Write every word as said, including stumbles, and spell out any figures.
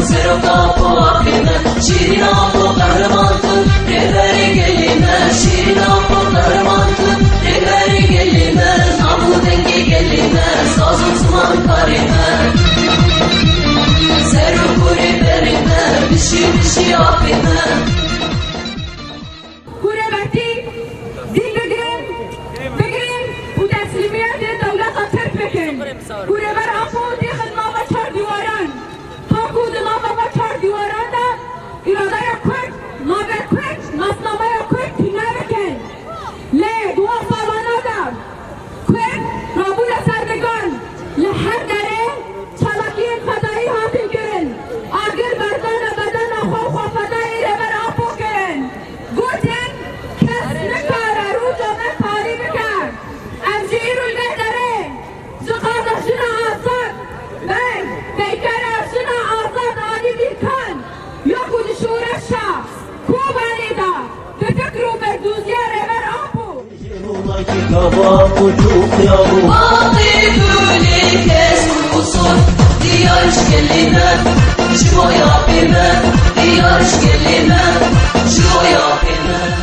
Serok Apo apê me, Şîrîn Apo qehreman tu, rêberê gelê me, Şîrîn Apo qehreman tu, rêberê gelê me, nav û dengê gelê me, saz û zimankarê me. Serok û rêberê me, bijî, bijî apê me. Ku rêbertî dîn bigirin, bigirin û teslîmiyetê dewleta Tirk bikin. Ku Rêber Apo têxin nava çar dîwaran. Ta ku di nava va çar dîwaran de îradeya Kurd, navê Kurd, nasnameya Kurd tune bikin. Lê di wan salana de Kurd rabûne ser digan, li her derê çalakiyên fedayî hatin kirin. Agir berdane bedena xwe û xwefedayî Rêber Apo kirin. Gotin, kes nikare rûca me tarî bike. Em ji îro li vê derê ji qardaşina azad, ber peykera jina azad Alî Bîrkan ya ku di şoreşa Kobanê de bi fikr û berdûziya Rêber Apo. Baqê gulê kesk û sor, diyar ji gelê me, ji bo yapê me, diyar ji gelê me, ji bo yapê me.